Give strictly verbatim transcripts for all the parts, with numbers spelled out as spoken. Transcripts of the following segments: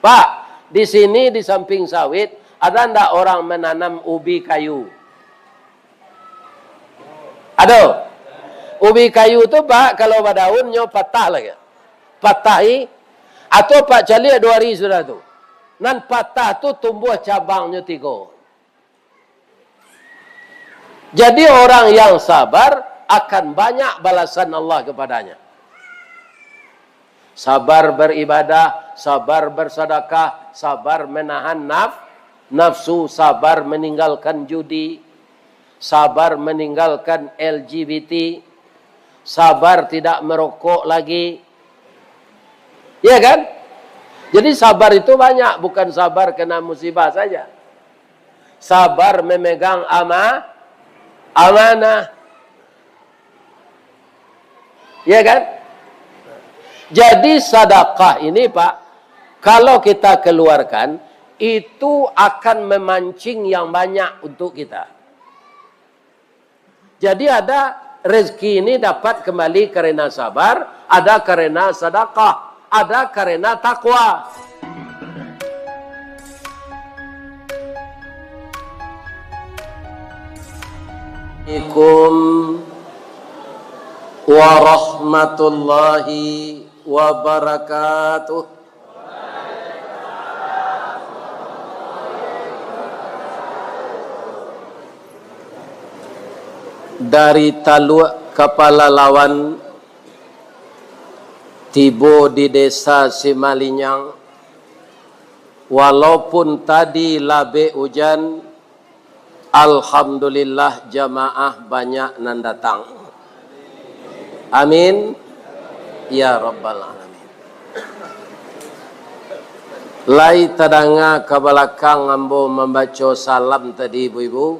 Pak, di sini di samping sawit, ada ndak orang menanam ubi kayu? Ado. Ubi kayu tu, Pak, kalau badaun nyo patah lagi. Patah i, atau Pak caliak dua hari sudah tu. Nan patah tu tumbuah cabangnyo tigo. Jadi orang yang sabar akan banyak balasan Allah kepadanya. Sabar beribadah, sabar bersedekah, sabar menahan naf-, nafsu, sabar meninggalkan judi, sabar meninggalkan L G B T, sabar tidak merokok lagi. Ya kan? Jadi sabar itu banyak, bukan sabar kena musibah saja. Sabar memegang ama-, amanah. Ya kan? Jadi sadakah ini, Pak, kalau kita keluarkan, itu akan memancing yang banyak untuk kita. Jadi ada rezeki ini dapat kembali karena sabar, ada karena sadakah, ada karena takwa. Assalamualaikum warahmatullahi wabarakatuh. Dari Taluak Kapala Lawan, tibo di Desa Simalinyang, walaupun tadi labek ujan, alhamdulillah jamaah banyak nan datang. Amin, ya rabbal alamin. Lai tadanga ka balakang ambo mambaco salam tadi, ibu-ibu,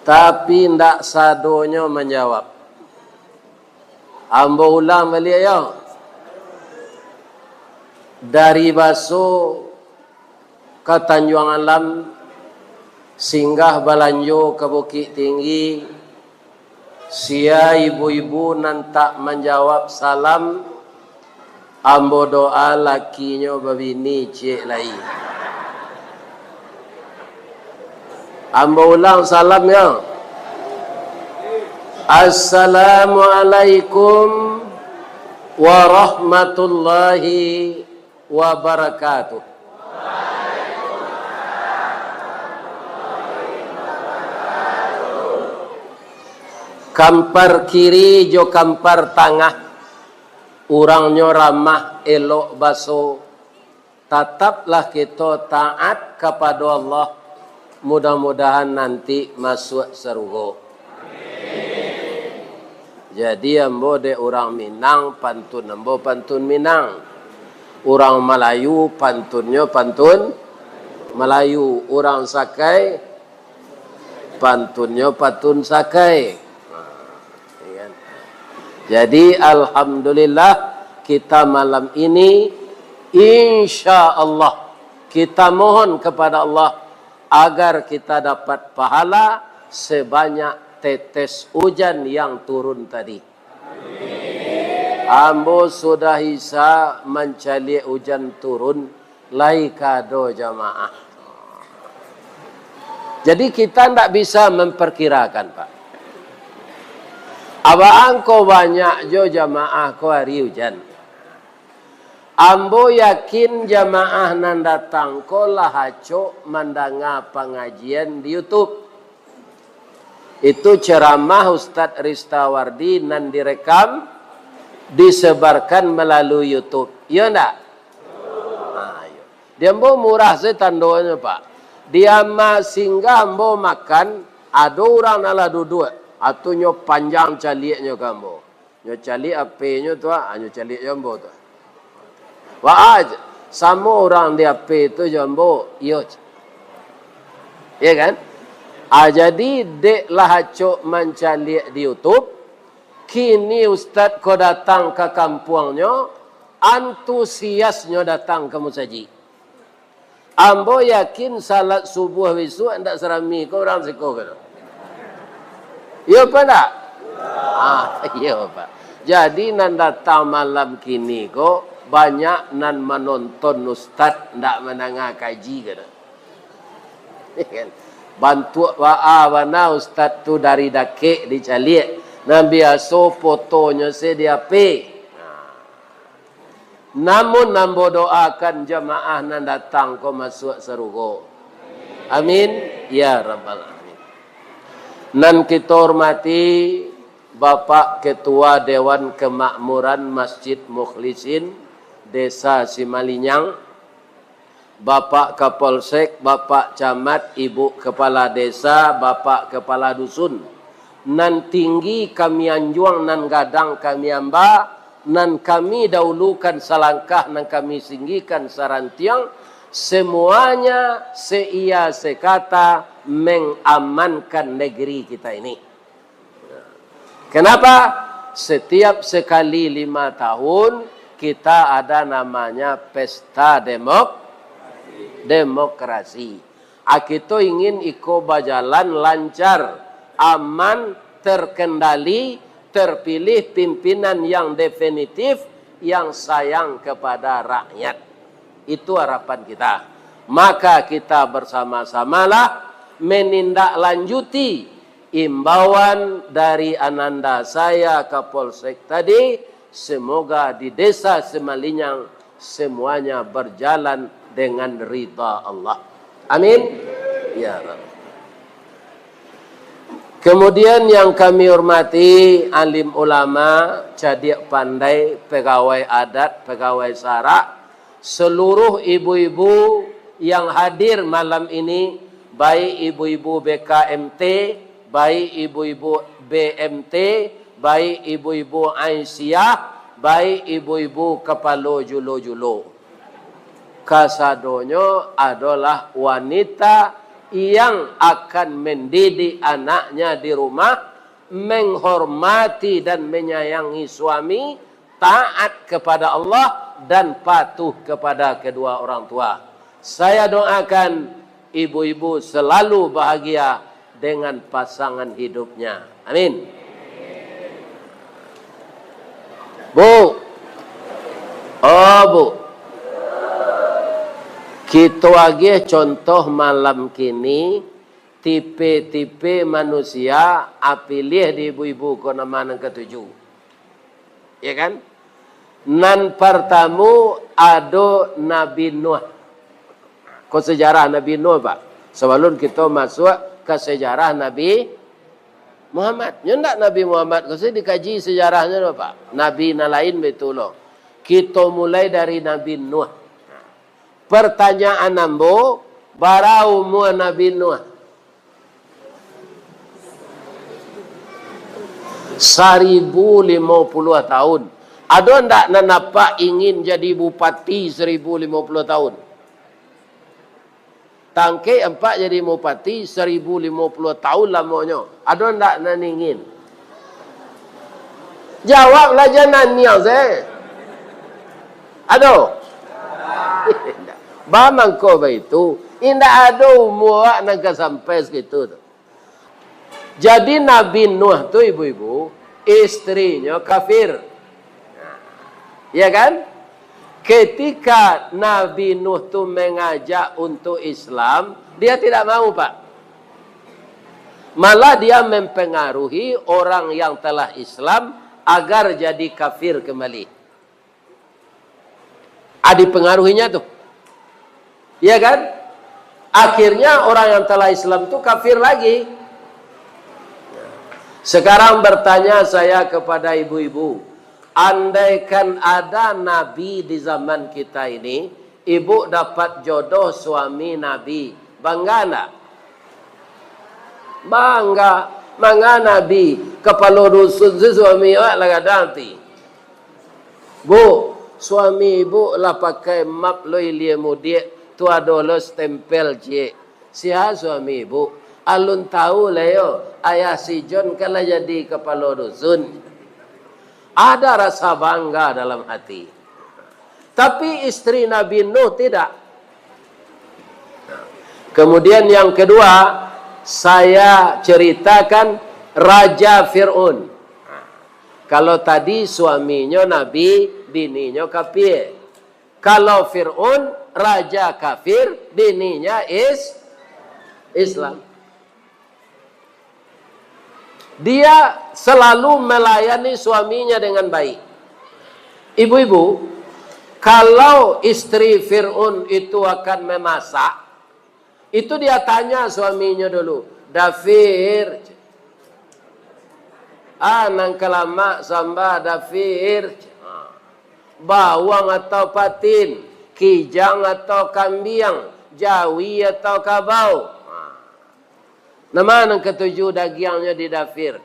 tapi ndak sadonyo manjawab. Ambo ulang baliak, yo. Dari Baso ka Tanjuang Alam, singgah balanjo ka Bukik Tinggi, sia ibu-ibu nan tak manjawab salam, ambo doa lakinyo babini ciek lai. Ambo ulang salam, yo. Assalamualaikum warahmatullahi wabarakatuh. Kampar kiri jo kampar tangah, urangnyo ramah, elok baso. Tataplah kito taat kapado Allah, mudah-mudahan nanti masuak sarugo. Jadi, ambo dek urang Minang, pantun ambo pantun Minang. Urang Malayu, pantunnyo pantun Malayu. Urang Sakai, pantunnyo pantun Sakai. Nah, ya kan? Jadi, alhamdulillah, kita malam ini, insya Allah, kita mohon kepada Allah agar kita dapat pahala sebanyak tetes ujan yang turun tadi. Ambo sudah Isya mancaliak ujan turun, lai ka ado jamaah. Jadi, kita ndak bisa memperkirakan, Pak. Abaan ko banyak jo jamaah ko ari ujan. Ambo yakin jamaah nan datang ko lah acok mandanga pangajian di YouTube. Itu ceramah Ustadz Ristawardi nan direkam, disebarkan melalui YouTube. Iyo ndak? Nah, iyo. Di ambo murah se tandonyo, Pak. Di ama singgah ambo makan, ado urang nan lah duduak, atunyo panjang caliaknyo ka ambo. Nyo caliak H P-nyo tu, ah, nyo caliak jo ambo tu. Wah, samo urang di H P tu jo ambo, iyo. Iya kan? Ah, jadi, dek lah acok mancaliak di YouTube, kini ustad ko datang ka kampuangnyo, antusiasnyo datang ka musajik. Ambo yakin salat subuah bisuak ndak sarami ko urang siko ko. Iyo apa ndak? Ah, iyo, Pak. Jadi, nan datang malam kini ko, Banyak nan manonton ustaz, ndak mandanga kaji, kata. Kan? Bantuak baa bana ustaz tu dari dakek dicaliak. Nan biaso fotonyo se di H P. Namun ambo doakan jamaah nan datang ko masuak sarugo. Amin. Ya Rabbal Alamin. Nan kito hormati, Bapak Ketua Dewan Kemakmuran Masjid Mukhlisin, Desa Simalinyang, Bapak Kapolsek, Bapak Camat, Ibu Kepala Desa, Bapak Kepala Dusun, nan tinggi kami anjuang, nan gadang kami amba, nan kami dahulukan salangkah, nan kami singgihkan sarantiang, semuanya seiya sekata mengamankan negeri kita ini. Kenapa? Setiap sekali lima tahun, kita ada namanya pesta demok-, demokrasi. Ah, kito ingin iko bajalan lancar, aman, terkendali, terpilih pimpinan yang definitif, yang sayang kepada rakyat. Itu harapan kita. Maka kita bersama-samalah menindaklanjuti imbauan dari ananda saya Kapolsek tadi, semoga di Desa Semalinyang semuanya berjalan dengan ridha Allah. Amin. Ya Rabb. Kemudian yang kami hormati alim ulama, cadiak pandai, pegawai adat, pegawai sarak, seluruh ibu-ibu yang hadir malam ini, baik ibu-ibu B K M T, baik ibu-ibu B M T, baik ibu-ibu Aisyah, baik ibu-ibu kapalo julo-julo. Kasadonyo adolah wanita yang akan mendidik anaknya di rumah, menghormati dan menyayangi suami, taat kepada Allah, dan patuh kepada kedua orang tua. Saya doakan ibu-ibu selalu bahagia dengan pasangan hidupnya. Amin. Bu, oh Bu, kito agiah contoh malam kini, tipe-tipe manusia, ah, piliah di ibu-ibu ko nama nan katuju. Ya kan? Nan partamo ado Nabi Nuh. Ko sejarah Nabi Nuh, Pak. Sabalun kito masuak ka sejarah Nabi Muhammad. Nyo ndak Nabi Muhammad ko se dikaji sejarahnyo, Pak. Nabi nan lain baitu lo. Kito mulai dari Nabi Nuh. Pertanyaan ambo, bara umua Nabi Nuh? Saribu limo puluah tahun. Ado ndak nan apak ingin jadi bupati saribu limo puluah tahun? Tangkek apak jadi bupati saribu limo puluah tahun lamonyo. Ado ndak nan ingin? Jawablah, jan naniang se. Ado? Ba mangko baitu, indak ado umua awak nan ka sampai sakitu tu. Jadi Nabi Nuh tu, ibu-ibu, istrinyo kafir. Ya kan? Ketika Nabi Nuh tu mengajak untuk Islam, dia tidak mau, Pak. Malah dia mempengaruhi orang yang telah Islam agar jadi kafir kembali. Ah, dipengaruhinya tu. Ya kan? Akhirnya orang yang telah Islam tu kafir lagi. Sekarang bertanya saya kepada ibu-ibu, andaikan ada nabi di zaman kita ini, ibu dapat jodoh suami nabi, bangga ndak? Bangga. Manga nabi, kapalo dusun se suami awak lah gadang ti. Bu, suami ibu lah pakai map lo ilia mudiak, tu ado lo stempel ciek. Sia suami ibu? Alun tahu lah yo, ayah si John kan lah jadi kapalo dusun. Ada rasa bangga dalam hati. Tapi istri Nabi Nuh tidak. Kemudian yang kedua, saya ceritakan Raja Fir'aun. Kalau tadi suaminyo nabi, bininyo kafir. Kalau Fir'aun, raja kafir, bininyo is-, Islam. Dia selalu melayani suaminya dengan baik. Ibu-ibu, kalau istri Fir'aun itu akan memasak, itu dia tanya suaminyo dulu, "Dafir, ah, nan ka lamak samba, Dafir. Bawang atau patin, kijang atau kambiang, jawi atau kabau?" Nah, ma nan katuju dagiangnyo di Dafir?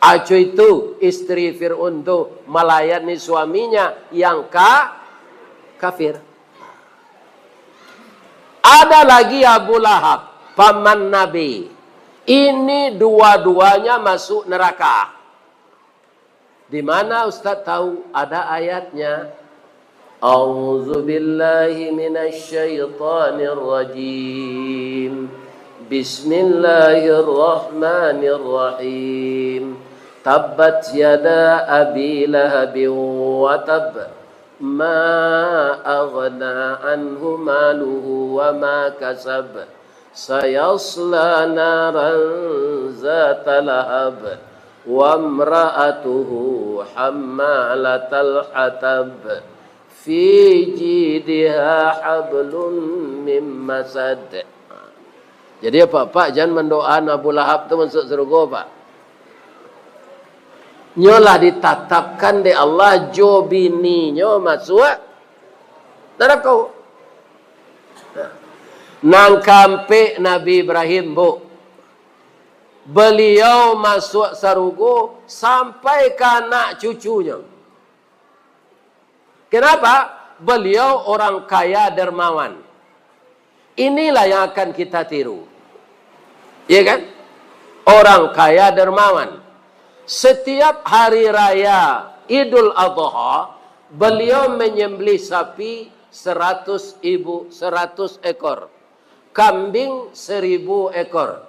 Aco itu, istri Fir'aun tu malayani suaminya yang ka-, kafir. Ada lagi Abu Lahab, paman Nabi. Ini dua-duanya masuk neraka. Di mana Ustaz tahu? Ada ayatnya. A'udzubillahi minasyaitonirrajim. Bismillahirrahmanirrahim. Tabbat yada Abi Lahabin wa tab. Ma aghna anhu maluhu wa ma kasab. Sayasla naran zata lahab. Wa imra'atuhu hammalatal hatab. Fi jidiha hablum mim masad. Jadi, apak-apak jan mandoa Abu Lahab tu masuak sarugo, Pak. Nyo lah ditatapkan dek Allah jo bininyo masuak narako. Nan kaampek, Nabi Ibrahim, Bu. Baliau masuak sarugo sampai ka anak cucunyo. Kenapa? Beliau orang kaya dermawan. Inilah yang akan kita tiru. Iya kan? Orang kaya dermawan. Setiap hari raya Idul Adha, beliau menyembelih sapi seratus ibu, seratus ekor, kambing seribu ekor.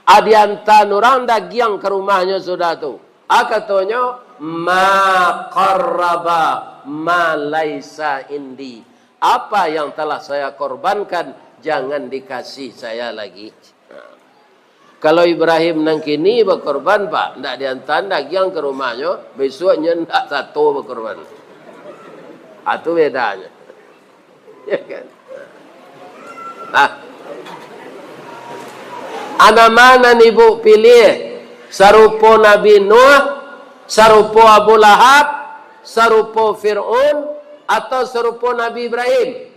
Adiantaan urang dagiang ka rumahnyo sudah tu. A katonyo, "Ma qarraba ma laisa indi." Apa yang telah saya korbankan, jangan dikasih saya lagi. Kalau Ibrahim nan kini bakorban, Pak, ndak diantaan dagiang ka rumahnyo, bisuaknyo ndak sato bakorban. Ah, tu bedanyo. Ya kan? Ah. Anak ma nan ibu pilih? Sarupo Nabi Nuh, sarupo Abu Lahab, sarupo Fir'aun, atau sarupo Nabi Ibrahim?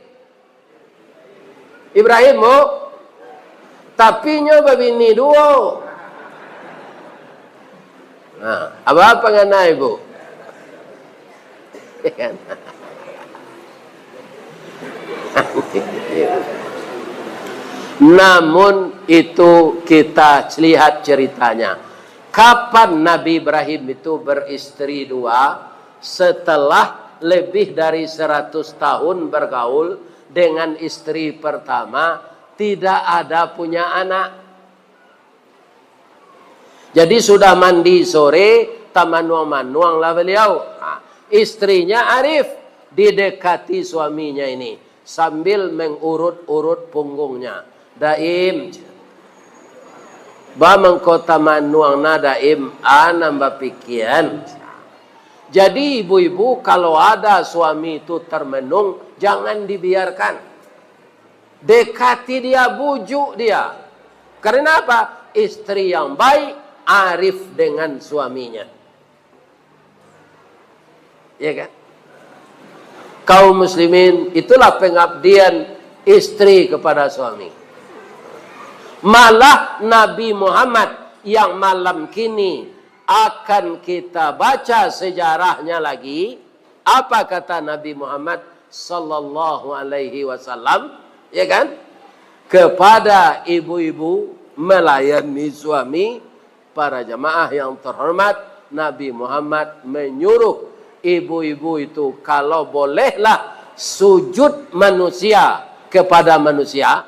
Ibrahim, Bu. Tapi nyo babini duo. Nah, apa-apa ngana ibu? Namun itu kita lihat ceritanya. Kapan Nabi Ibrahim itu beristri dua? Setelah lebih dari seratus tahun bergaul dengan istri pertama, tidak ada punya anak. Jadi, sudah mandi sore, tamanuang-manuanglah beliau. Ha, istrinya Arif didekati suaminya ini sambil mengurut-urut punggungnya. "Daim, ba mangko tamanuang na, Daim, a nan bapikian." Jadi, ibu-ibu, kalau ada suami itu termenung, jangan dibiarkan. Dekati dia, bujuk dia. Karena apa? Istri yang baik, arif dengan suaminya. Ya kan? Kaum muslimin, itulah pengabdian istri kepada suami. Malah Nabi Muhammad yang malam kini akan kita baca sejarahnya lagi, apa kata Nabi Muhammad sallallahu alaihi wasallam, ya kan? Kepada ibu-ibu melayani suami, para jamaah yang terhormat, Nabi Muhammad menyuruh ibu-ibu itu, kalau bolehlah sujud manusia kepada manusia,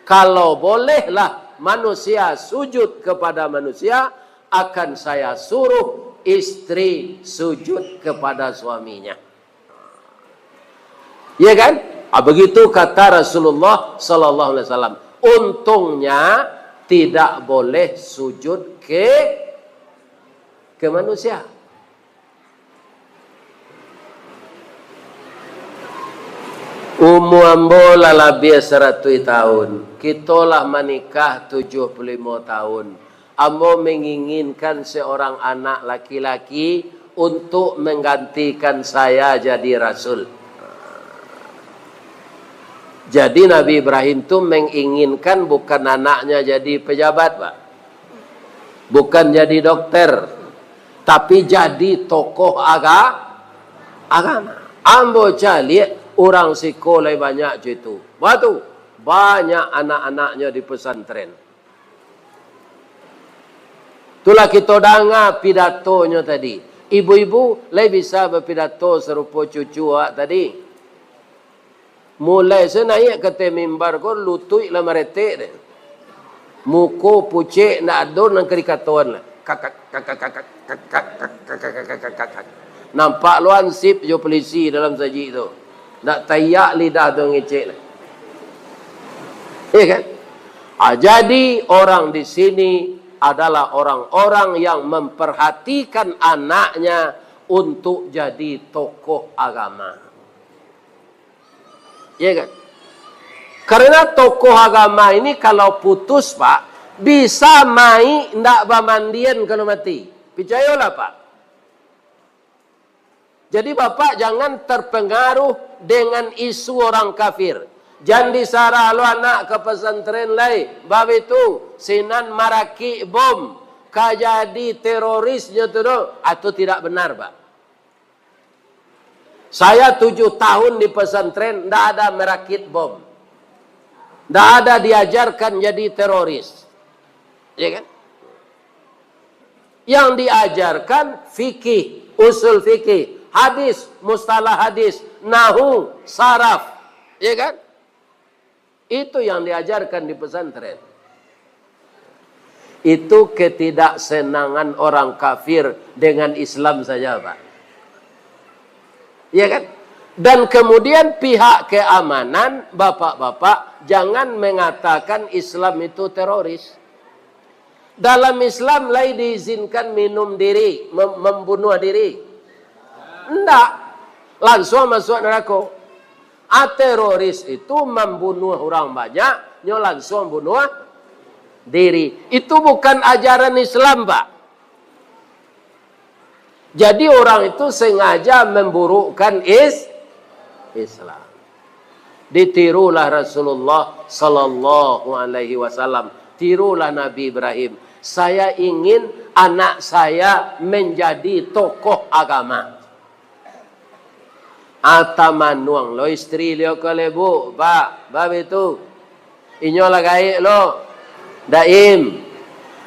kalau bolehlah manusia sujud kepada manusia, akan saya suruh istri sujud kepada suaminya. Ya kan? Ah, begitu kata Rasulullah sallallahu alaihi wasallam. Untungnya tidak boleh sujud ke ke manusia. Umua ambo lah labiah saratuih tahun. Kito lah manikah tujuah puluah limo tahun. Ambo manginginkan seorang anak laki-laki untuk manggantikan saya jadi rasul. Jadi, Nabi Ibrahim tu manginginkan bukan anaknya jadi pejabat, Pak. Bukan jadi dokter, tapi jadi tokoh aga-, agama. Ambo caliak urang siko lai banyak co itu. Batu, banyak anak-anaknyo di pesantren. Itulah kito danga pidatonyo tadi. Ibu-ibu lai bisa bapidato sarupo cucu awak tadi. Mulai se naiak ka ateh mimbar ko, lutuik lah maretek deh. Muko pucek, ndak ado nan ka dikatoan lah. Kakak, kakak, kakak, kakak, kakak, kakak, kakak, kakak. Nampak lo hansip jo pulisi dalam sajik tu. Ndak taiak lidah tu ngecek lah. Iya kan? Ah, jadi orang di sini adalah orang-orang yang memperhatikan anaknya untuk jadi tokoh agama. Ya kan? Karena tokoh agama ini kalau putus, Pak, bisa mai ndak bamandian kalau mati. Picayolah, Pak. Jadi, Bapak jangan terpengaruh dengan isu orang kafir. Jan disarah lo anak ka pesantren lai. Bab itu, sinan marakik bom, ka jadi terorisnyo tu doh. Atau tidak benar, Pak? Saya tujuh tahun di pesantren, ndak ada merakit bom. Ndak ada diajarkan jadi teroris. Ya kan? Yang diajarkan fikih, usul fikih, hadis, mustalah hadis, nahu, saraf. Ya kan? Itu yang diajarkan di pesantren. Itu ketidaksenangan orang kafir dengan Islam saja, Pak. Ya kan? Dan kemudian pihak keamanan, bapak-bapak, jangan mengatakan Islam itu teroris. Dalam Islam lai diizinkan minum diri, mem-, membunuh diri. Ndak. Lansuang masuak narako. Ah, teroris itu mambunuah urang banyak, nyo lansuang bunuah diri. Itu bukan ajaran Islam, Pak. Jadi, orang itu sengaja memburukkan is-, Islam. Ditirulah Rasulullah sallallahu alaihi wasallam. Tirulah Nabi Ibrahim. "Saya ingin anak saya menjadi tokoh agama." Atamanuang lo istri liau ko lai, Bu, Pak, bab itu. Inyo lah gaek lo, Daim.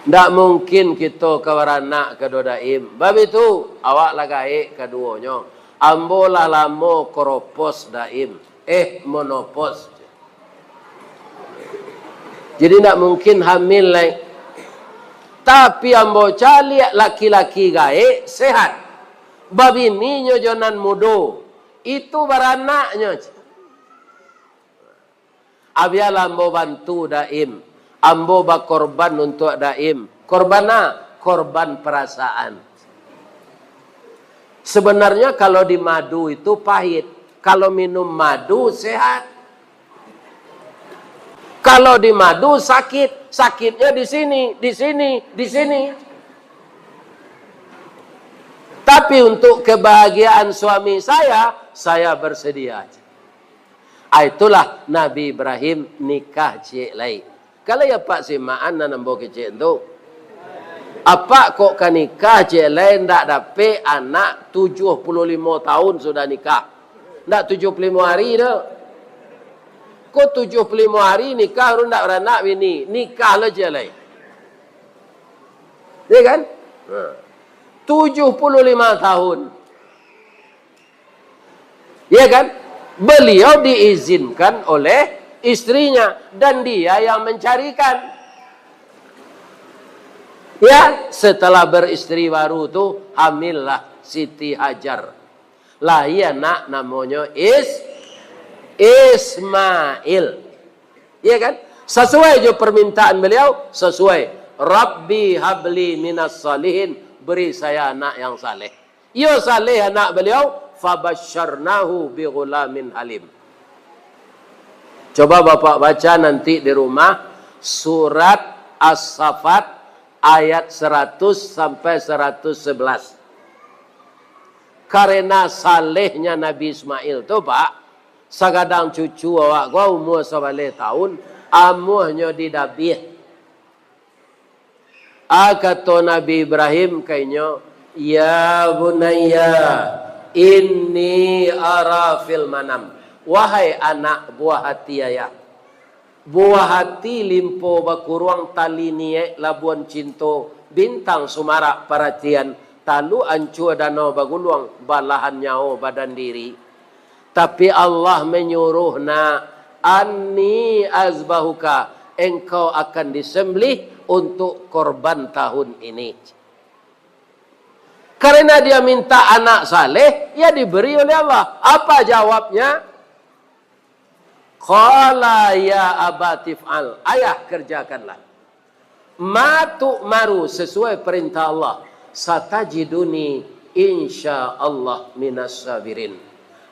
Ndak mungkin kito ka baranak ka do Daim. Bab itu, awak lah gaek kaduonyo. Ambo lah lamo koropos, Daim. Eh, monopos. Jadi, ndak mungkin hamil lai. Tapi ambo caliak laki-laki gaek, sehat. Babininyo jo nan mudo. Itu baranaknyo. Abialah ambo bantu Daim. Ambo bakorban untuak Daim. Korban a? Korban perasaan. Sebenarnya kalau di madu itu pahit. Kalau minum madu sehat. Kalau di madu sakit, sakitnya di sini, di sini, di sini. Tapi untuk kebahagiaan suami saya, saya bersedia. Ah, itulah Nabi Ibrahim nikah ciek lai. Kalau ya Pak simaan nan ambo kecek tu. Apak kok ka nikah ciek lai, ndak dapek anak, tujuh puluh limo tahun sudah nikah. Ndak tujuh puluh limo hari doh. Kok tujuh puluh limo hari nikah, baru ndak baranak bini. Nikah lo ciek lai. Ya kan? Nah. Tujuh puluh lima tahun. Ya kan? Beliau diizinkan oleh istrinya dan dia yang mencarikan. Ya, setelah beristri baru tu, hamillah Siti Hajar. Lahia anak namonyo Is-, Ismail. Iya kan? Sasuai jo permintaan beliau, sasuai. "Rabbi habli minas salihin," beri saya anak yang saleh. Iyo saleh anak beliau, "fabasyarnahu bi ghulamin halim." Coba Bapak baca nanti di rumah, surat As-Saffat ayat seratus sampai seratus sebelas. Karena salehnya Nabi Ismail tu, Pak, sagadang cucu awak ko umua sabaleh taun, amuahnyo didabiah. A, kato Nabi Ibrahim ka inyo, "Ya bunayya, inni ara fil manam." Wahai anak buah hati ayah, buah hati limpo bakuruang tali niaik labuan cinto, bintang sumarak paratian, taluk ancua danau baguluang, balahan nyawo badan diri. Tapi Allah menyuruh, nak, "Anni azbahuka," engkau akan disembelih untuk korban tahun ini. Karena dia minta anak saleh, ya diberi oleh Allah. Apa jawabnya? Qala ya abatif'al, ayah kerjakanlah. Ma tu'maru, sesuai perintah Allah. Satajiduni insya Allah minas sabirin.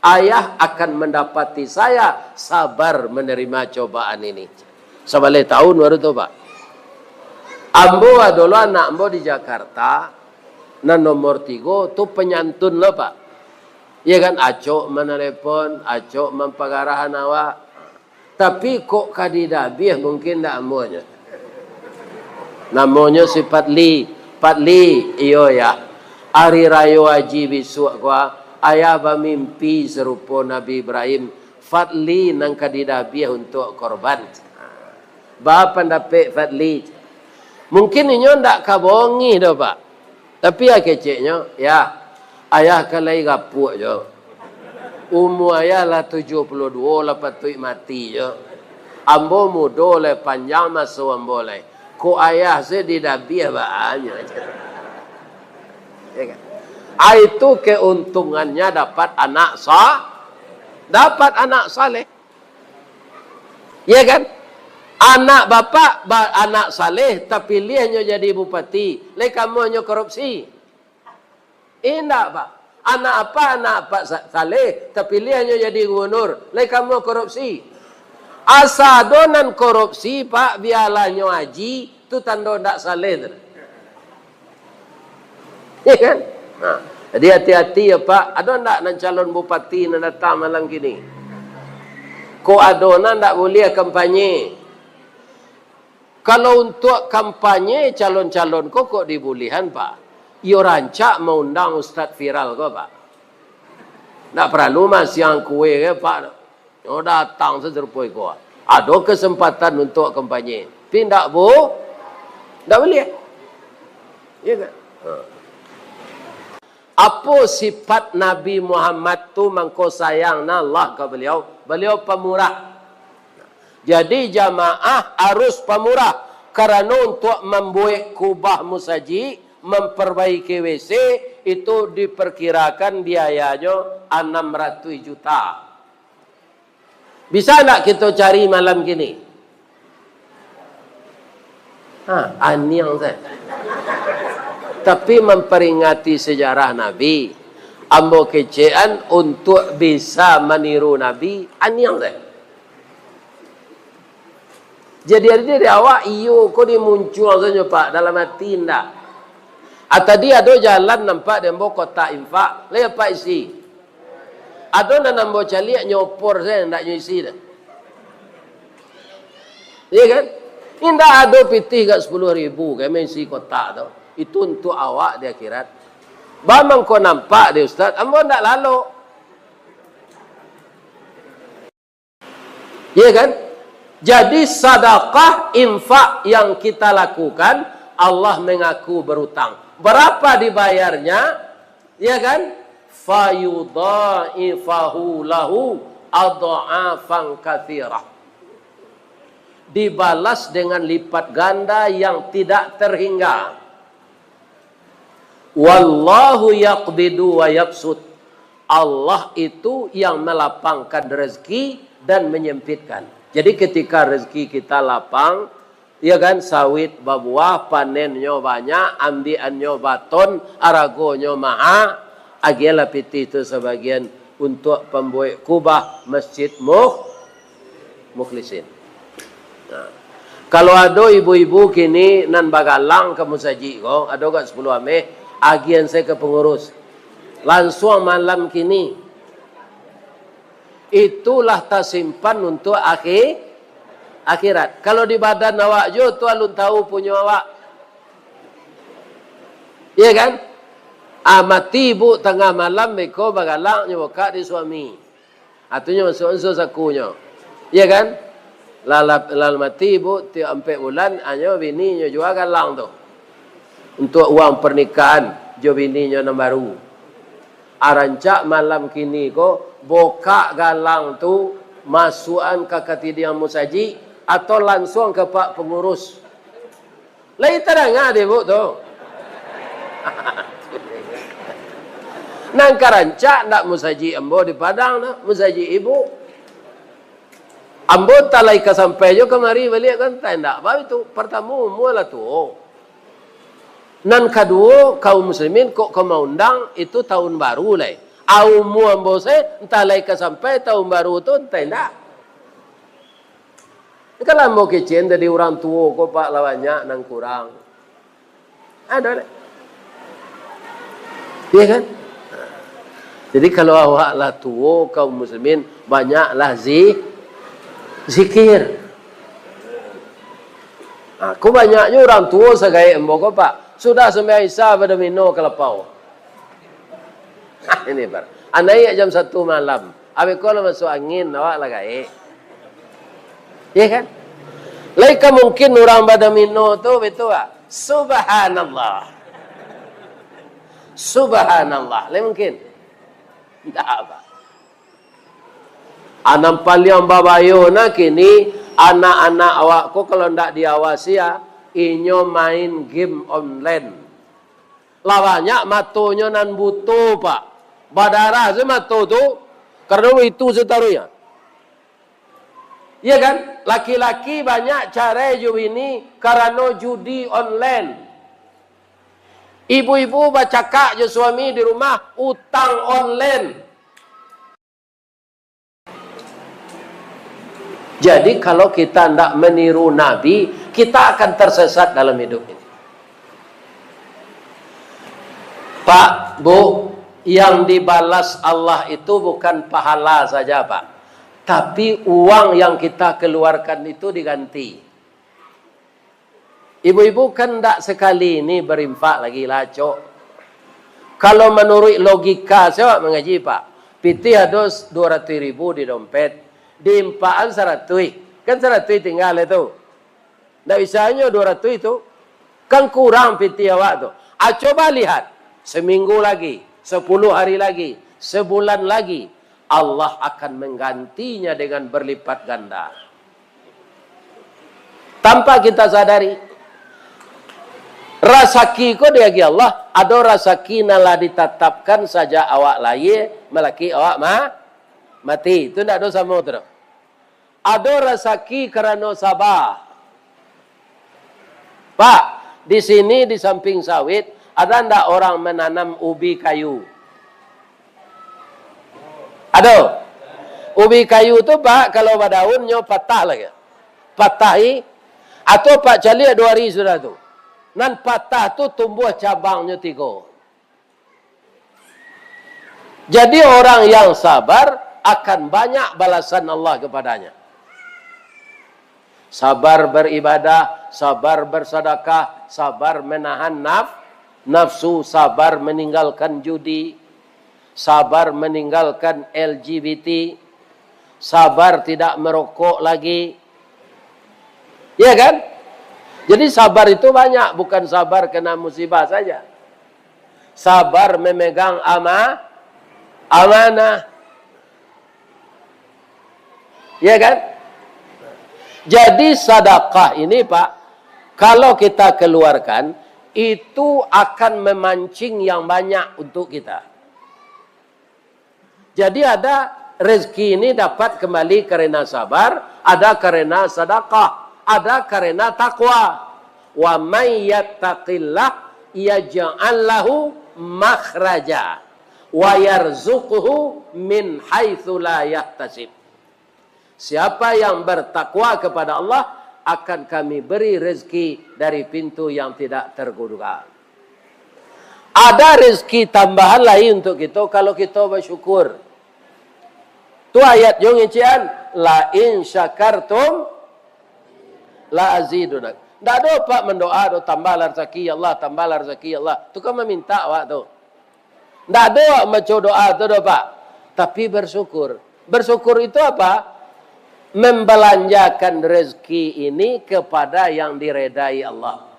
Ayah akan mendapati saya sabar menerima cobaan ini. Sabaleh taun baru tu, Pak. Ambo ado lo anak ambo di Jakarta, nan nomor tigo tu penyantun lo, Pak. Iya kan, acok manalepon, acok mampagarahan awak. Tapi kok ka didabiah mungkin ndak amuahnyo. Namonyo si Fadli. "Fadli," "Iyo, Yah." "Ari Rayo Aji bisuak ko, ayah bamimpi sarupo Nabi Ibrahim. Fadli nan ka didabiah untuak korban." Ba pandapek Fadli. Mungkin inyo ndak ka bongih doh, Pak. Tapi ya keceknyo, "Yah, ayah kan lai gapuak jo. Umua ayah lah tujuah puluah duo, lah patuik mati jo. Ambo mudo lai, panjang maso ambo lai. Kok ayah se didabiah baa nyo." Ya kan? Ah, itu keuntungannya dapat anak sa-, dapat anak saleh. Ya kan? Anak bapak, ba-, anak saleh, tapiliahnyo jadi bupati. Lai ka amuahnyo korupsi? Indak, Pak. Anak apak, anak apak sa-, saleh, tapiliahnyo jadi gubernur. Lai ka amuah korupsi? Asa ado nan korupsi, Pak, bialah nyo aji, tu tando ndak saleh tu. Ya kan? Nah, jadi hati-hati ya, Pak. Ado ndak nan calon bupati nan datang malam kini? Kok ado nan ndak buliah kampanye? Kalau untuak kampanye calon-calon ko kok dibuliahan, Pak? Iyo rancak maundang ustaz viral ko, Pak. Ndak paralu masiang kue ko, Pak. Nyo datang sarupo iko. Ado kesempatan untuak kampanye. Tapi ndak bu-, ndak buliah. Iya kan? Ha. Apo sifat Nabi Muhammad tu mangko sayang na Allah ka baliau? Baliau pamurah. Jadi jamaah harus pamurah, karano untuak mambuek kubah musajik, mamparbaiki W C, itu diperkirakan biayanyo anam ratuih juta. Bisa ndak kito cari malam kini? Ha, aniang sajo. Tapi mamparingati sejarah Nabi, ambo kecekan untuak bisa maniru Nabi, aniang sajo. Jadi, ari dari awak, iyo ko dimuncuang sajo, Pak, dalam ati indak. Ah, tadi ado jalan nampak di ambo kotak infak, lai Apak isi? Ado nan ambo caliak nyo opor sajo, ndak nyo isi doh. Iya kan? Indak ado pitih gak sapuluah ribu, kami isi kotak tu. Itu untuak awak di akhirat. Ba mangko nampak di Ustaz, ambo ndak lalok. Iya kan? Jadi, sadakah, infak yang kita lakukan, Allah mengaku berutang. Berapa dibayarnya? Iya kan? Fayudha'ifahu lahu adha'afan katsirah. Dibalas dengan lipat ganda yang tidak terhingga. Wallahu yaqbidu wa yabsut. Allah itu yang melapangkan rezeki dan menyempitkan. Jadi, ketika rezeki kita lapang, ya kan, sawit babuah, panennyo banyak, ambiakannyo baton, aragonyo maha, agiahlah pitih tu sabagian untuk pambuek kubah Masjid Mukh-, Mukhlisin. Nah, kalau ado ibu-ibu kini nan bagalang ka musajik ko, ado gak sapuluah ameh, agiahan sajo ka pangurus. Lansuang malam kini. Itulah tasimpan untuk akhi-, akhirat. Kalau di badan awak juo tu alun tahu punyo awak. Iya kan? Ah, mati ibuk tangah malam, beko bagalang nyo bukak di suami. Ah, tu nyo masuak unsur sakunyo. Iya kan? Lah, lah, lah mati ibuk, tiok ampek bulan, anyo bininyo jua galang tu. Untuak uang pernikahan jo bininyo nan baru. Ah, rancak malam kini ko, bukak galang tu, masuakan ka katidiang musajik, atau lansuang ka pak pangurus. Lai tadanga dek ibuk tu. Nan ka rancak ndak musajik ambo di Padang tu, musajik ibuk. Ambo antah lai ka sampai jo kamari baliak kan, antah indak, baitu. Partamo, umua lah tuo. Nan kaduo, kaum muslimin kok ka maundang itu tahun baru lai. A, umua ambo se, antah lai ka sampai tahun baru tu, antah indak. Kan lah ambo kecekan tadi, urang tuo ko, Pak, lah banyak nan kurang. Ado dek? Iya kan? Jadi, kalau awak lah tuo, kaum muslimin, banyaklah zi-, zikir. Nah, ko banyaknyo urang tuo sagaek ambo ko, Pak. Sudah sumbayang Isya, badomino ka lapau. Ini, Pak. Anaiak jam satu malam. Abih ko lah masuak angin, awak lah gaek. Iya kan? Lai ka mungkin urang badomino tu, betul tak? Subhanallah. Subhanallah. Lai mungkin? Ndak, Pak. A, nan paliang babayo nah kini, anak-anak awak ko kalau ndak diawasi, ah, inyo main game online. Lah banyak matonyo nan buto, Pak. Badarah se mato tu, karano itu sataruihnyo. Iya kan? Laki-laki banyak carai jo bini karano judi online. Ibu-ibu bacakak jo suami di rumah, utang online. Jadi, kalau kita ndak meniru Nabi, kita akan tersesat dalam hidup ini. Pak, Bu, yang dibalas Allah itu bukan pahala saja, Pak. Tapi uang yang kita keluarkan itu diganti. Ibu-ibu kan ndak sakali ni barinfak lai lah, acok. Kalau manuruik logika, se awak mangaji, Pak. Pitih ado duo ratuih ribu di dompet, diinfakan saratuih. Kan saratuih tingga lai tu. Ndak bisa nyo duo ratuih tu. Kan kurang pitih awak tu. A, coba lihat, saminggu lagi, sapuluah hari lagi, sabulan lagi, Allah akan manggantinya dengan barlipat ganda. Tanpa kita sadari, rasaki ko diagiah Allah, ado rasaki nan lah ditatapkan sajak awak lahia, malaki awak ma-, mati. Tu ndak ado samo tu doh. Ado rasaki karano saba. Pak, di sini di samping sawit, ada ndak orang mananam ubi kayu? Ado. Ubi kayu tu, Pak, kalau badaun, nyo patah lai. Patah i. Atau, Pak, caliak duo hari sudah tu. Nan patah tu tumbuah cabangnyo tigo. Jadi, orang yang sabar akan banyak balasan Allah kepadanya. Sabar beribadah, sabar bersedekah, sabar menahan naf-, nafsu, sabar meninggalkan judi, sabar meninggalkan L G B T, sabar tidak merokok lagi. Ya kan? Jadi, sabar itu banyak, bukan sabar kena musibah saja. Sabar memegang ama-, amanah. Ya kan? Jadi, sadakah ini, Pak, kalau kita keluarkan, itu akan memancing yang banyak untuk kita. Jadi ada rezeki ini dapat kembali karena sabar, ada karena sadakah, ada karena takwa. "Wa may yattaqillah yaj'al lahu makhraja wa yarzuqhu min haitsu la yahtasib." Siapa yang bertakwa kepada Allah, akan Kami beri rezeki dari pintu yang tidak terduga. Ada rezeki tambahan lain untuk kita kalau kita bersyukur. Tu ayat jo ngecek an, "La in syakartum la azidannakum." Ndak ado, Pak, mendoa tu, "Tambahlah rezeki, ya Allah, tambahlah rezeki, ya Allah." Tu kan meminta awak tu. Ndak ado awak maco doa tu doh, Pak. Tapi bersyukur. Bersyukur itu apa? Membelanjakan rezeki ini kepada yang diredai Allah.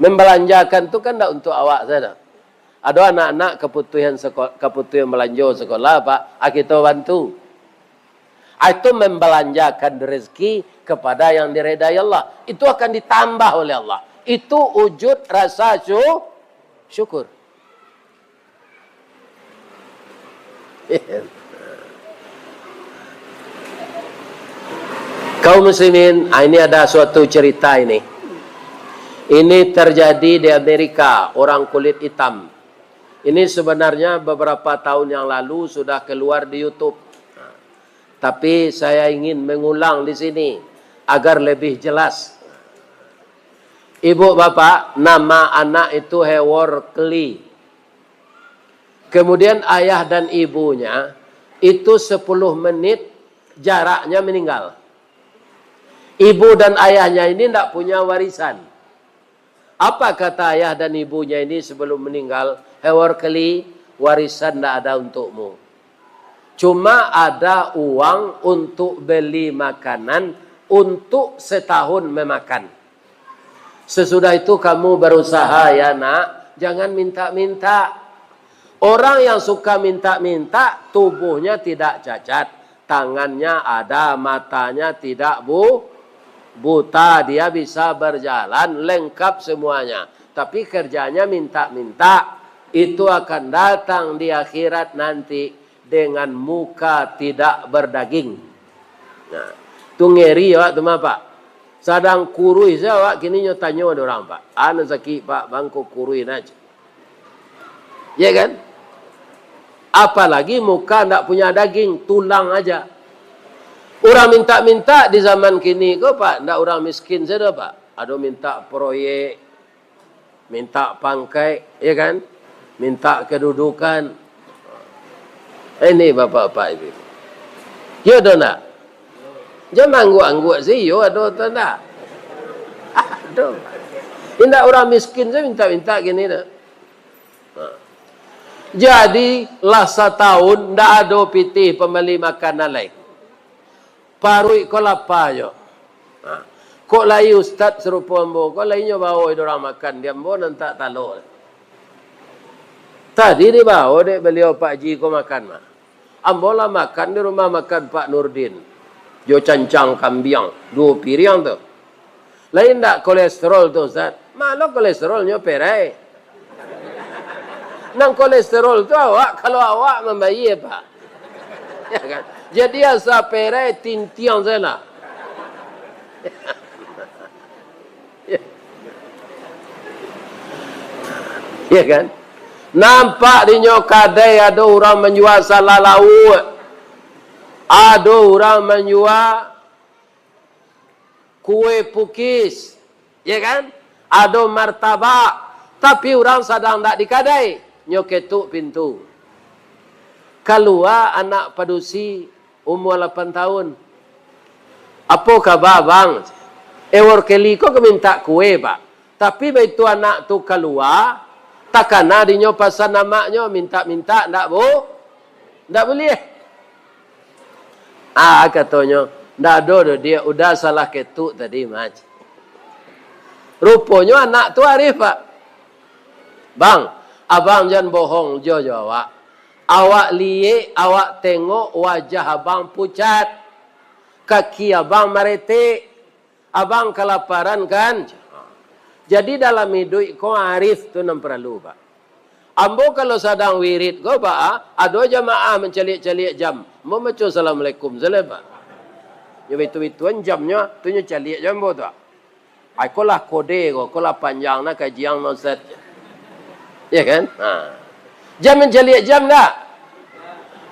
Membelanjakan tu kan ndak untuk awak saja. Ado anak-anak kaputuhan seko-, kaputuhan balanjo sekolah, Pak, ah, kito bantu. Ah, itu membelanjakan rezeki kepada yang diredai Allah. Itu akan ditambah oleh Allah. Itu wujud rasa syu-, syukur. Kaum muslimin, ah, ini ada suatu cerita ini. Ini terjadi di Amerika, orang kulit hitam. Ini sebenarnya beberapa tahun yang lalu sudah keluar di YouTube. Tapi saya ingin mengulang di sini agar lebih jelas. Ibu bapak, nama anak itu Howard Kelly. Kemudian ayah dan ibunya itu sepuluh menit jaraknya meninggal. Ibu dan ayahnya ini ndak punya warisan. Apa kata ayah dan ibunya ini sebelum meninggal? "Howard Kelly, warisan ndak ada untukmu. Cuma ada uang untuk beli makanan untuk setahun memakan. Sesudah itu kamu berusaha, ya nak, jangan minta-minta." Orang yang suka minta-minta, tubuhnya tidak cacat, tangannya ada, matanya tidak bu-, buta, dia bisa berjalan, lengkap semuanya. Tapi kerjanya minta-minta, itu akan datang di akhirat nanti dengan muka tidak berdaging. Nah, tu ngeri awak tu mah, Pak. Sadang kuruih saja awak, kini nyo tanyo dek urang, Pak. "Anu sakik, Pak, bangko kuruih nah." Ya kan? Apalagi muka ndak punya daging, tulang aja. Urang minta-minta di zaman kini ko, Pak, ndak urang miskin saja, Pak. Ado minta proyek, minta pangkaik, ya kan? Minta kedudukan. Ini bapak-bapak ibu. Ya, ado ndak? Jan angguak-angguak si iyo ado atau ndak? Ado. Indak urang miskin saja minta-minta kini dah. Ha. Jadi, lah satahun ndak ado pitih pambali makanan lai. Paruik ko lapa jo. Ha. Kok lai ustad sarupo ambo, kok lai nyo bao dek urang makan, di ambo nan tak talok. Tadi dibao dek baliau Pak Haji ko makan mah. Ambo lah makan di rumah makan Pak Nurdin. Jo cancang kambiang, duo piriang tu. Lai ndak kolesterol tu, Ustaz? Malo kolesterolnyo perai. Nan kolesterol tu awak, kalau awak mambayia, Pak. Ya kan? Jadi asa perai, tintiang sajolah. Ya kan? Nampak dinyo kadai ado urang manjua salai lauak. Ado urang manjua kue pukis, ya kan? Ado martabak, tapi urang sadang ndak di kadai, nyo ketuk pintu. Kalua anak padusi umua lapan tahun. "Apo kaba, Bang?" "Ewor Keli ko ka mintak kue, Pak." Tapi baitu anak tu kalua, takana dinyo pasan amaknyo, mintak-mintak, ndak bu-, ndak buliah. Ah, katonyo, "Ndak ado doh, Diak, udah salah ketuk tadi mah." Ruponyo anak tu arif, Pak. "Bang, abang jan bohong jo, jo awak. Awak liek, awak tengok wajah abang pucat. Kaki abang maretek. Abang kalaparan, kan?" Jadi, dalam iduik ko, arif tu nan paralu, Pak. Ambo kalau sadang wirid ko, Pak, ah, ado jamaah mancaliak-caliak jam. Ambo maco assalamualaikum sajo, Pak. Nyo baitu-baituan jamnyo, tu nyo caliak jo ambo tu, ah. Ai, ko lah kode ko, ko lah panjang nah kajian mah, Ustaz. Ya kan? Ha. Jan mancaliak jam dak?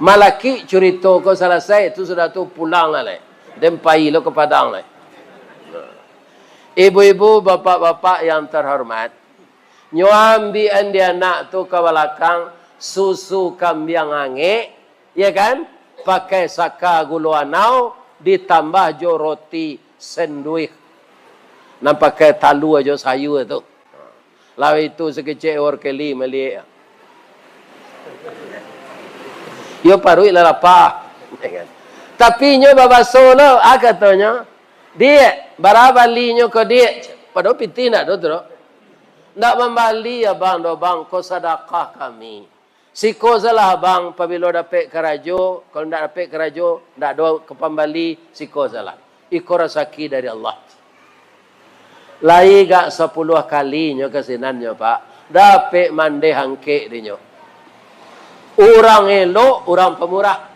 Malakik curito ko salasai, tu sudah tu pulang lah lai. Den pai lo ka Padang lai. Ibu-ibu, bapak-bapak yang terhormat, nyo ambiakan di anak tu ka balakang susu kambiang angek, ya kan? Pakai saka gulo anau, ditambah jo roti senduih. Nan pakai talua jo sayua tu. Lah itu sakecek Ewor Kelly maliek. Yo paruik lah lapa. Ya kan? Tapi inyo babaso lo, ah, katonyo, "Diak, bara balinyo ko, Diak?" Padahal pitih ndak ado tu doh. "Ndak mambali, Abang, doh, Bang, ko sadakah kami." Siko sajolah, Abang, pabilo dapek karajo, kalau ndak dapek karajo, ndak ado ka pambali, siko sajolah. Iko rasaki dari Allah. Lai gak sapuluah kalinyo ka sinannyo, Pak, dapek mandeh angkek dinyo. Urang elok, urang pamurah.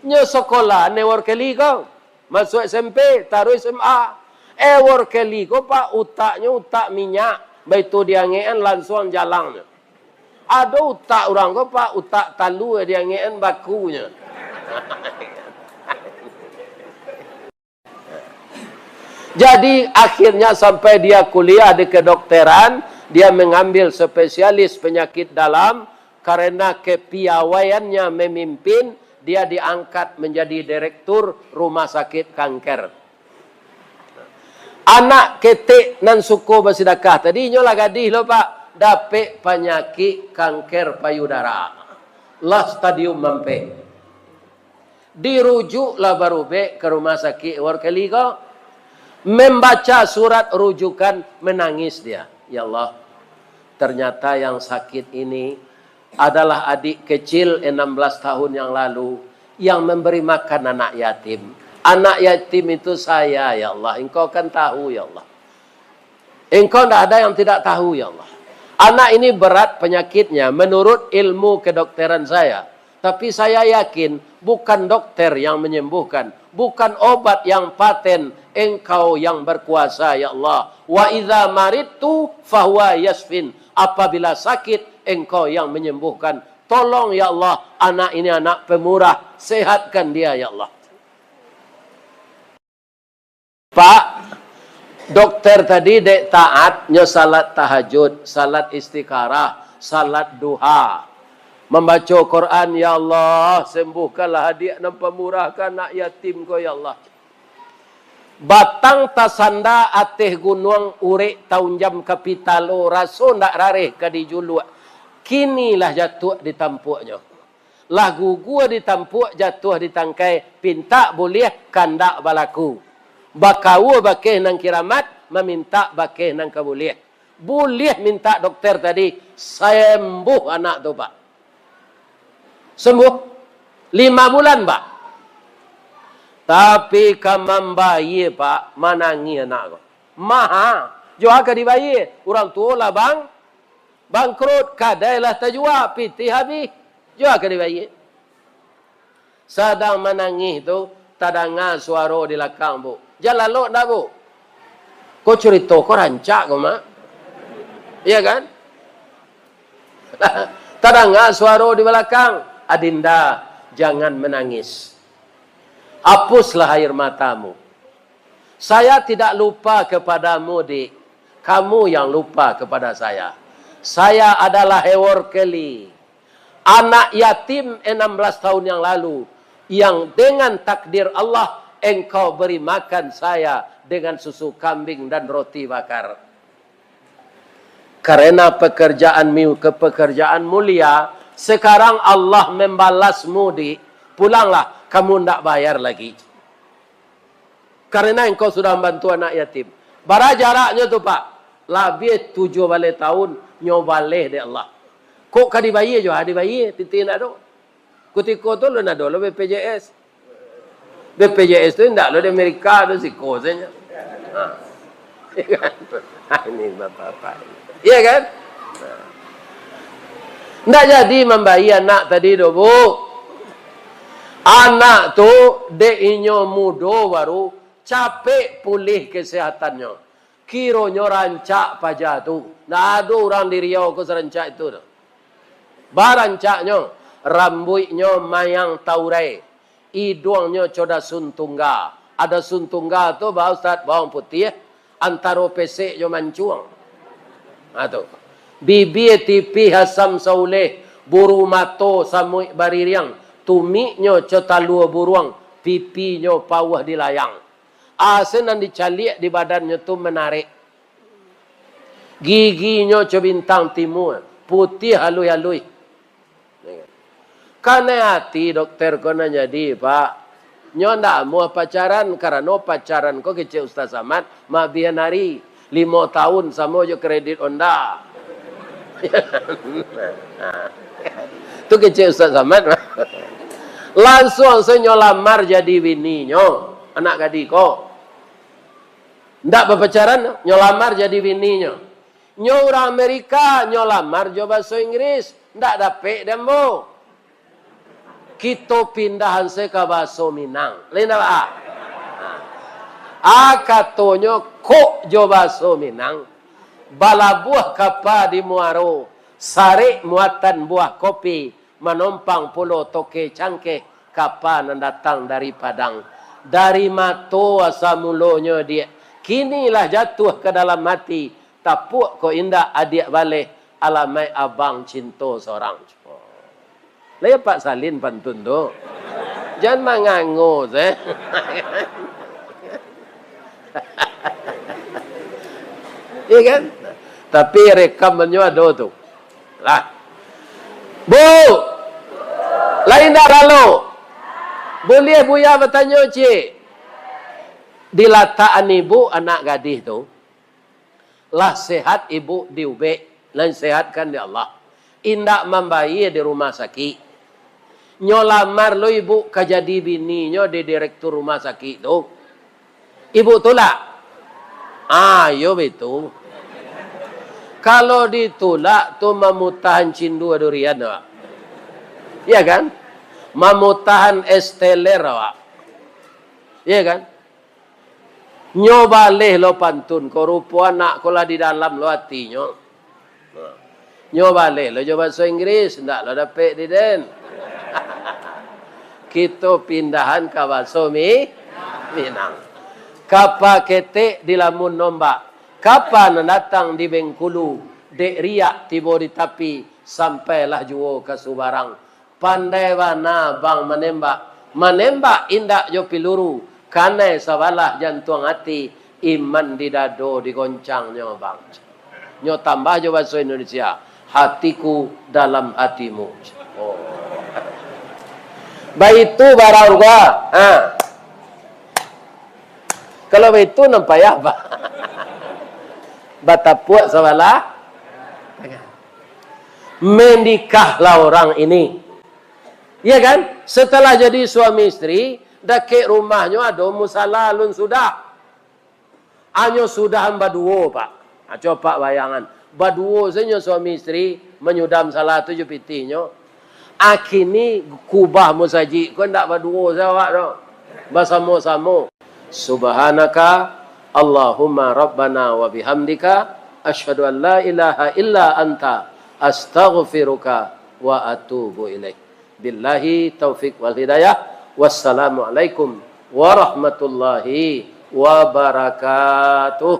Nyo sakolah Ewor Kelly ko. Masuak S M P, taruih S M A. Ewor Kelly ko, Pak, utaknyo utak minyak. Baitu diangekan, lansuang jalangnyo. Ado utak urang ko, Pak, utak talua diangekan bakunyo. Jadi, akhirnya sampai dia kuliah di kedokteran, dia mengambil spesialis penyakit dalam, karena kepiawaiannya memimpin, dia diangkat menjadi direktur rumah sakit kanker. Anak ketek nan suko basidakah tadi, inyo lah gadih lo, Pak, dapek panyakik kanker payudara. Lah stadium ampek. Dirujuklah barubek ka rumah sakik Ewor Kelly ko. Membaca surat rujukan, menangis dia. Ya Allah, ternyata yang sakit ini adalah adik kecil enam belas tahun yang lalu yang memberi makan anak yatim. Anak yatim itu saya, ya Allah. Engkau kan tahu, ya Allah. Engkau ndak ada yang tidak tahu, ya Allah. Anak ini berat penyakitnya menurut ilmu kedokteran saya. Tapi saya yakin, bukan dokter yang menyembuhkan, bukan obat yang paten, Engkau yang berkuasa, ya Allah. "Wa idza maridtu fahuwa yasfin." Apabila sakit, Engkau yang menyembuhkan. Tolong, ya Allah, anak ini anak pemurah, sehatkan dia, ya Allah. Pak, dokter tadi dek taat, nyo salat tahajud, salat istikharah, salat duha. Mambaco Quran, "Ya Allah, sembuhkanlah adiak nan pamurah ka anak yatim ko, ya Allah." Batang tasanda ateh gunuang, urek taunjam ka pitalo, raso ndak rareh ka dijuluak. Kini lah jatuah di tampuaknyo. Lah gugua di tampuak, jatuah di tangkai, pintak buliah kandak balaku. Bakaua bakeh nan kiramat, mamintak bakeh nan ka buliah. Buliah mintak dokter tadi, sembuh anak tu, Pak. Sembuh. Lima bulan, Pak. Tapi ka mambayia, Pak, manangih anak ko. Maha. Jo a ka dibayia. Urang tuo lah bang-, bangkrut, kadai lah tajua, pitih habih. Jo a ka dibayia. Sadang manangih tu, tadanga suaro di lakang, Bu. Jan lalok ndak, Bu? Ko curito ko rancak ko, Mak. Iya kan? Tadanga suaro di balakang, "Adinda, jangan menangis. Hapuslah air matamu." Saya tidak lupa kepadamu, Dik. Kamu yang lupa kepada saya. Saya adalah Hewor Kelly, anak yatim enam belas tahun yang lalu, yang dengan takdir Allah engkau beri makan saya dengan susu kambing dan roti bakar. Karena pekerjaan mi-, ke pekerjaan mulia, sekarang Allah membalasmu, Dik. Pulanglah, kamu ndak bayar lagi. Karena engkau sudah membantu anak yatim. Bara jaraknyo tu, Pak? Labiah tujuah baleh tahun nyo baleh dek Allah. Kok ka dibayia jo, ha, dibayia, titih ndak ado. Kutiko tu lun ado lo B P J S. B P J S tu indak lo di Amerika tu, siko sajo. Ha. Iya kan? Ha, ini bapak-bapak. Iya kan? Ha. Ndak jadi mambayia anak tadi doh, Bu. Anak tu, dek inyo mudo baru, capek pulih kesehatannyo. Kironyo rancak paja tu. Ndak ado urang di Riau ko sarancak itu doh. Barancaknyo, rambuiknyo mayang taurai, iduangnyo co dasun tungga. Ado dasun tungga tu, ba Ustaz, bawang putiah, antaro pesek jo mancuang. Ha, tu. Bibia tipih asam sauleh, buru mato samuik baririang, tumiknyo co talua buruang, pipinyo pauah di layang. Asa nan dicaliak di badannyo tu manarek. Giginyo co bintang timua, putiah aluih-aluih. Kanai ati dokter ko nan jadi, Pak. Nyo ndak amuah pacaran, karano pacaran ko kecek Ustaz Samad, mabihan ari. Limo taun samo jo kredit Honda. Tu kecek Ustaz Samad. Lansuang se nyo lamar jadi bininyo, anak gadih ko. Ndak bapacaran, nyo lamar jadi bininyo. Nyo urang Amerika, nyo lamar jo baso Inggris, ndak dapek dek ambo. Kito pindahan se ka baso Minang. Lain ndak, ah? Ah, katonyo kok jo baso Minang, balabuah kapa di muaro, sarek muatan buah kopi, manompang pulo toke cangkeh, kapa nan datang dari Padang. Dari mato asa mulonyo, Diak, kini lah jatuah ka dalam ati, tapuak ko indak adiak baleh, alamaik abang cinto sorang. Lah iyo Pak Salin pantun tu. Jan mangango se. Iya kan? Tapi rekamannyo ado tu. Lah. Bu! Lain dak lalu? Buliah Buya batanyo, cik? Dilatakan ibu anak gadih tu, lah sehat ibu diubek, lah disehatkan dek Allah. Indak mambayia di rumah sakik. Nyo lamar lo ibu ka jadi bininyo di direktur rumah sakik tu. Ibu tulak? Ah, iyo baitu. Kalau ditulak tu mamutahan cindua durian awak. Iya kan? Mamutahan es teler awak. Iya kan? Nyo baleh lo pantun ko, rupo anak ko lah di dalam lo atinyo. Nyo baleh lo jo baso Inggris, ndak lo dapek di den. Kito pindahan ka baso Mi-, Minang. Kapa ketek dilamun ombak, kapa nan datang di Bengkulu, dek riak tibo di tapi, sampailah juo ka subarang. Pandai bana bang manembak, manembak indak jo piluru, kanai sabalah jantuang ati, iman di dado digoncangnyo bang. Nyo tambah jo baso Indonesia, hatiku dalam hatimu. Oh. Baitu barang gua. Ha. Kalau baitu nan payah, Pak. Batapuak sabalah tangan. Menikahlah orang ini. Iya kan? Setelah jadi suami istri, dakek rumahnyo ado musala alun sudah. Anyo sudahan baduo, Pak. Ha, copak bayangan. Baduo sajo suami istri manyudah musala tu jo pitihnyo. Akini kubah musajik ko ndak baduo sajo awak tu. Basamo-samo. Subhanaka Allahumma Rabbana wa bihamdika, asyhadu an la ilaha illa anta, astaghfiruka wa atubu ilaik. Billahi taufik wal hidayah. Wassalamualaikum warahmatullahi wabarakatuh.